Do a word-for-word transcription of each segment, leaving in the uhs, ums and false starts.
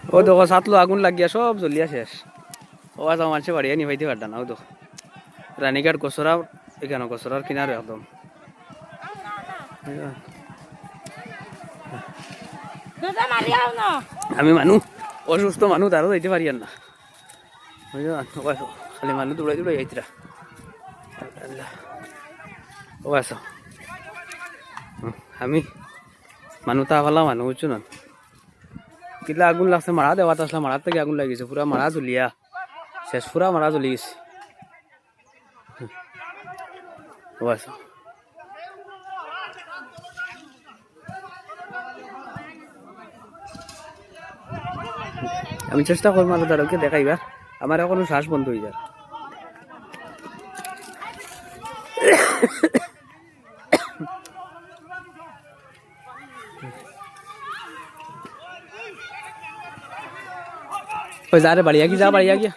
ও দেখো, ছাতলো আগুন লাগিয়া সব জ্বলিয়া শেষ। ও আজ আমার মানষে বাড়িয়া নিবাইতে পারতা না। ও দেখো, রানীঘাট গছরা, এখানো গছরার কিনারো একদম। আমি মানু, অসুস্থ মানু, তারও যাইতে পারিয়ার না। বুঝছো? ও আছো, খালি মানু দৌড়াই দৌড়াই আইতরা। আল্লাহ। ও আছো। হুম, আমি মানু তা ভালা মানু, বুঝছো না? কিলা আগুন লাগছে, মাড়া দেওয়াত আসলা, মাড়ার থাকি আগুন লাগিছে, পুরা মাড়া জ্বলিয়া শেষ, পুরা মাড়া জ্বলি গেছে। ও আচ্ছা। আমি চেষ্টা করমু আরো তারাকে দেখাইবার, আমার এখনো শ্বাস বন্ধ অই যার। ওই যা রে, বাড়ি আগি যা, বাড়ি আগি।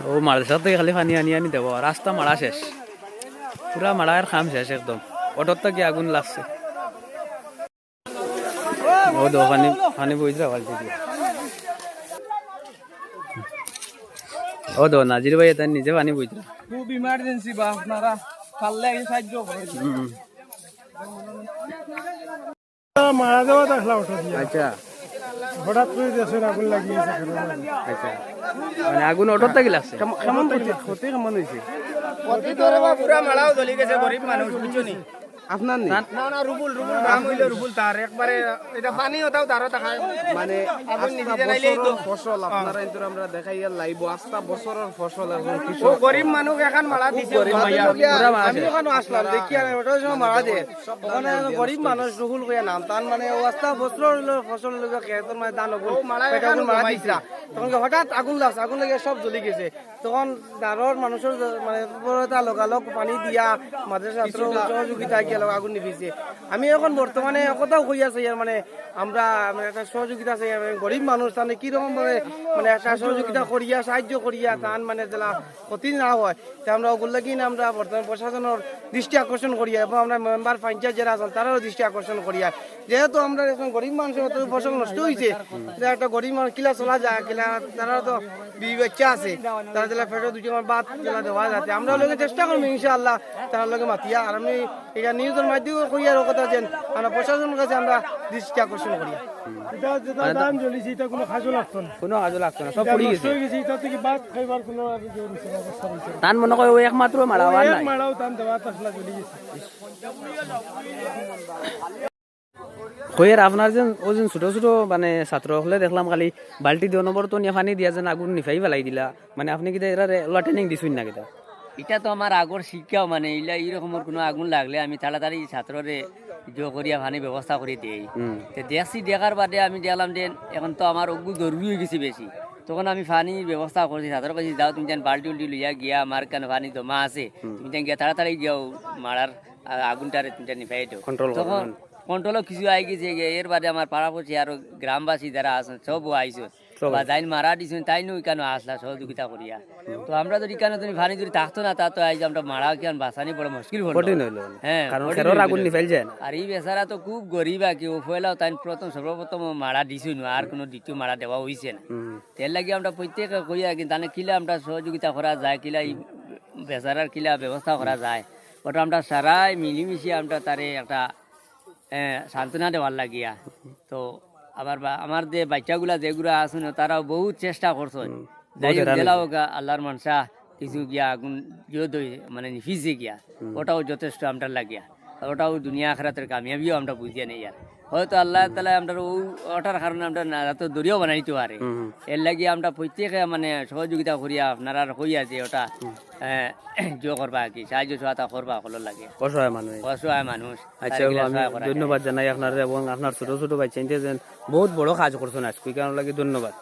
ও মাদ্রাসা থাকি খালি পানি আনি আনি দেবো, রাস্তা মাড়া শেষ, পুরা মাড়ার কাম শেষ একদম। অটোর থাকি আগুন লাগছে। ও দো পানি, পানি বইছে বালতি দিয়া। ও দো নাজির ভাই, এটা নিজে পানি বইছে। খুব ইমার্জেন্সি বা, আপনারা পারলে এই সাহায্য করেন। হুম। মারা যাওয়া দেখলা অটো দিয়া। আচ্ছা। হঠাৎ করে দেখছেন আগুন লাগিয়েছে। আচ্ছা। মানে আগুন অটোর থাকি লাগছে? কেমন, কেমন ক্ষতি, ক্ষতি কেমন হয়েছে? ক্ষতি তো রে বা পুরা মালাও জ্বলি গেছে, গরিব মানুষ, বুঝছো নি? আপনার নেই? না, না, রুবুল, রুবুল, নাম হইলো রুবুল তার। একবারে এটা পানি ওটাও তারও তাকায়। মানে আগুন নিভি আস্তা জানাইলেই তো। বছরর ফসল, আপনারা কিন্তু আমরা দেখাই আর লাইব, আস্তা বছরর ফসল এখন ও কৃষক। গরিব মানুষ এখন মারা খুব দিছে গরিব ভাইয়া। মানুষ। আমি ওখানে আসলাম, দেখি আমি ওটার সময় মারা দেয়। ওখানে গরিব মানুষ রুহুল কইয়া নাম, তার মানে ও আস্তা বছর হইলো ফসল হইলো খেতর মানে ধান ওগুন, ও মারা পেটে এখন ওগুন মারা ঘুমাইছে। দিছিলা। তখন কি হঠাৎ আগুন লাগছে, আগুন লাগিয়া সব জ্বলি গেছে। তখন দারর মানুষের জ-, মানে তৎপরতা লগালগ পানি দিয়া মাদ্রাসা ছাত্র সহযোগিতা গিয়া লগে আগুন নিভিছে। আমি এখন বর্তমানে কথাও কইয়া চাই আর মানে আমরা মানে একটা সহযোগিতা চাই, মানে গরিব মানুষ তাহলে কিরকম ভাবে মানে একটা সহযোগিতা করিয়া সাহায্য করিয়া তান মানে যেলা ক্ষতি না হয়, তে আমরা ওগুর লাগি না আমরা বর্তমান প্রশাসনের দৃষ্টি আকর্ষণ করি এবং আমরা মেম্বার পঞ্চায়েত যারা আছেন তারারও দৃষ্টি আকর্ষণ করি। আর যেহেতু আমরা এখন গরিব মানুষের মতো ফসল নষ্ট হয়েছে, এটা একটা গরিব মানুষ কিলা চলা যায়, কিলা তারা তো বিবি বাচ্চা আছে, তারা যেলা পেটে দুই টাকার ভাত যেলা দেওয়া যাতে আমরা লগে চেষ্টা করবো ইনশাআল্লাহ, তারা লগে মাতিয়া। আর আমি এটা নিউজের মাধ্যমে কই আর কথা যেন আমরা প্রশাসনের কাছে আমরা দৃষ্টি আকর্ষণ করি। এটা যেটা মানে তা- ধান জ্বলিছে, এটা কোনো কাজও লাগতো না। কোনো কাজও লাগতো না, সব এটা পুড়ি নষ্ট গেছে। হয়ে গেছে, এটা থেকে ভাত খাইবার কোনো আর ইয়ে হইছে না, অবস্থা হইছে না। ধান মনে হয় ওই একমাত্র মারা ওই হওয়ার এক নাই। মারাও ধান দেওয়া আসলে জ্বলি গেছে। কইয়ের আপনার যেন, ও যেন ছোট ছোট মানে ছাত্র হকলে দেখলাম খালি বালতি দুই নম্বর তো নিয়া পানি দিয়া যেন আগুন নিফাই ফেলাই দিলা। মানে আপনি কিতা এরারে ওলা training দিছইন না কিতা? এটা তো আমার আগর শিক্ষাও, মানে, ইলা ই রকমর কোনো আগুন লাগলে আমি তাড়াতাড়ি ছাত্ররে জো করিয়া পানি ব্যবস্থা করি দেই। হুম। তে দেখছি, দেখার বাদে আমি দেখলাম যে এখন তো আমার অগু জরুরি হয়ে গেছে বেশি, তখন আমি পানির ব্যবস্থা করছি। ছাত্র কইছি, "যাও তুমি যেন বালতি উলটি লইয়া গিয়া আমার কেন পানি জমা আছে, হুম। তুমি যেন গিয়া তাড়াতাড়ি গিয়া ও মারার আ-, আগুনটারে তুমি যেন নিভাই দেও।" Control করো, তখন হুম। Control-ও কিছু আই গেছে গিয়া, এর বাদে আমার পাড়াপড়শি আরো গ্রামবাসী যারা আছেন সবও আইছে। সব বা আছে। যাইন মারা দিছইন, তাইনও কেন আসলা সহযোগিতা করিয়া। হুম। তো আমরা যদি কেন তুমি পানি যদি থাকতো না, তা তো আইজ আমরা মারা কেন বাঁচানি বড় মুশকিল হলো। কঠিন হইলো। হ্যাঁ, কারণ কঠিন খেরোর হয়ে আগুন গেল। নিফেল যায় না। আর এই বেচারা তো খুব গরিব আর কি, ও পয়লাও তাইন প্রথম, সর্বপ্রথম ও মারা দিছইন, আর কোনো দ্বিতীয় মারা দেওয়া হইছে না। হুম। এর লাগি আমরা প্রত্যেকে কই আর কি, তাহলে কিলা আমরা সহযোগিতা করা যায়, কিলা এই বেচারার কিলা ব্যবস্থা করা যায়, ওটা আমরা সারাই মিলিমিশি আমরা তারে একটা এ, সান্ত্বনা দেওয়ার লাগিয়া। তো আবার বা-, আমার যে বাচ্চাগুলা যেগুলা আছেন, তারাও বহুত চেষ্টা করছেন। হুম। যাই বহুত হোক, হেরান যেলা হয়েছে। হোক, আল্লাহর মানসা কিছু গিয়া আগুন গিয়ে দই, মানে, নিফিজে গিয়া। হুম। ওটাও যথেষ্ট আমরার লাগিয়া। ওটাও দুনিয়া আখেরাতের কামিয়াবিও আমরা বুঝিয়া নেই আর। হয়তো আল্লাহ তাআলা আমরা ও-, ওটার কারণে আমরা না, তো দরিয়াও বানাইতে পারে। হুম, হুম। এর লাগি আমরা প্রত্যেকে, মানে, সহযোগিতা করিয়া আপনারা কইয়া যে ওটা, হুম। এ, জো করবা আর কি, সাহায্য সহায়তা করবা, হকলর লাগে। অসহায় মানুষ। অসহায় মানুষ। আচ্ছা, তারে কিলা আমি সহায় করা যায়। ধন্যবাদ জানাই আপনারে এবং আপনার ছোট ছোট বাচ্চাইন্তে যেন বহুত বড় কাজ করছেন আজকে, এই কারণে লাগে ধন্যবাদ।